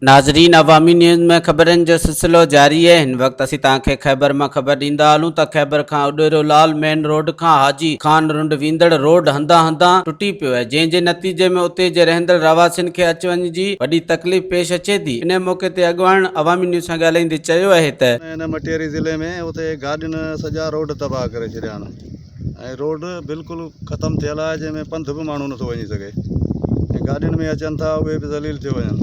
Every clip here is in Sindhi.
ناظرين عوامي نيوز ۾ خبرن جو سلسلو جاري آهي هن وقت اسين توهان کي خيبر مان خبر ڏيندا هلون ته خيبر کان اڏيرو لال مين روڊ کان حاجي خان رنڊ ويندڙ روڊ هنڌان هنڌان ٽٽي پيو آهي جنهن جي نتيجي ۾ اتي جي رهندڙ رهواسين کي اچ وڃ جي وڏي تڪليف پيش اچي ٿي انهي موقعي تي اڳواڻن عوامي نيوز سان ڳالهائيندي چيو آهي ته. هن مٽياري ضلعي ۾ اتي گاڏين سڄا روڊ تباهه ڪري ڇڏيا آهن ۽ روڊ بلڪل ختم ٿيل آهي جنهن ۾ پنڌ به ماڻهو نٿو وڃي سگهي ۽ گاڏين ۾ اچن ٿا اهي به ذليل ٿيو وڃن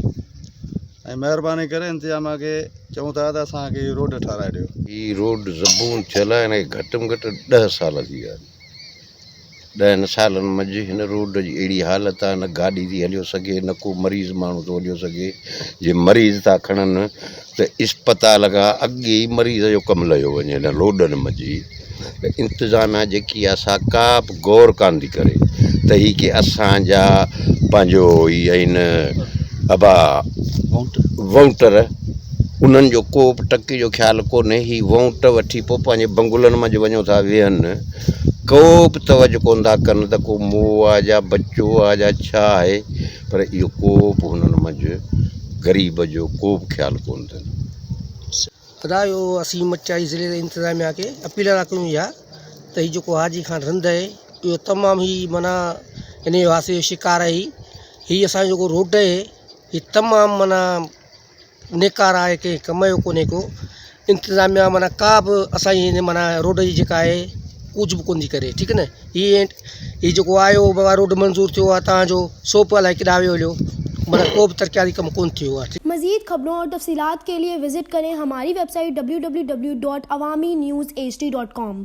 ۽ مهرباني ڪري انتظاميا کي چئون ٿا ته اسان کي هي روڊ ٺاراهي ڏيو. هي روڊ زبون ٿيل آهي هن کي گهٽ ۾ گهٽ ڏهه سال ٿي ويا آهن. ڏهن سالن منجهه هن روڊ جي اهڙي حالت آهي نه گاڏي ٿي هليو سگهي نه ڪو مريض ماڻهو ٿو هليو سگهي جي مريض ٿا کڻن ته اسپتال کان اڳي ئي مريض جو ڪم لهيو وڃي هن روڊن منجهه ته انتظاميا جيڪي آهي سا ڪا به غور ڪانه ٿي ڪري ته هي ڪي اسان جا پنهنجو هي آهن ابا وونٽر انهن جو ڪو به ٽڪي جو خيال ڪونهي هي وونٽ وٺي پوء پنهنجي بنگلن منجهه وڃو ٿا ويهن ڪو به توجه ڪونه ٿا ڪن ته ڪو موئو آ يا بچو آ يا ڇا آهي پر اهو ڪو به هنن منجهه غريب جو ڪو به خيال ڪونه اٿن. ادا اهو اسين مٽياري ضلعي جي انتظاميا کي اپيل ٿا ڪيون اها ته هي جيڪو حاجي خان رند آهي اهو تمام هي معنيٰ ان جو حادثي جو شڪار آهي هي اسان جو جيڪو روڊ آهي هي تمام معنيٰ نيڪار آهي ڪنهن ڪم جو ڪونهي ڪو انتظاميا معنيٰ ڪا به اسان جي هن معنيٰ روڊ جي جيڪا آهي ڪجهه به ڪونه ٿي ڪري ٺيڪ نه هي هي جيڪو آيو بابا روڊ منظور ٿيو آهي تان جو سو به الائي ڪيڏانهن ويو هليو معنيٰ ڪو به ترقياتي ڪم ڪونه ٿيو آهي. مزيد خبرون اور تفصيلات کے لئے وزٽ ڪرين ھماري web site www.awamiNewsHD.com.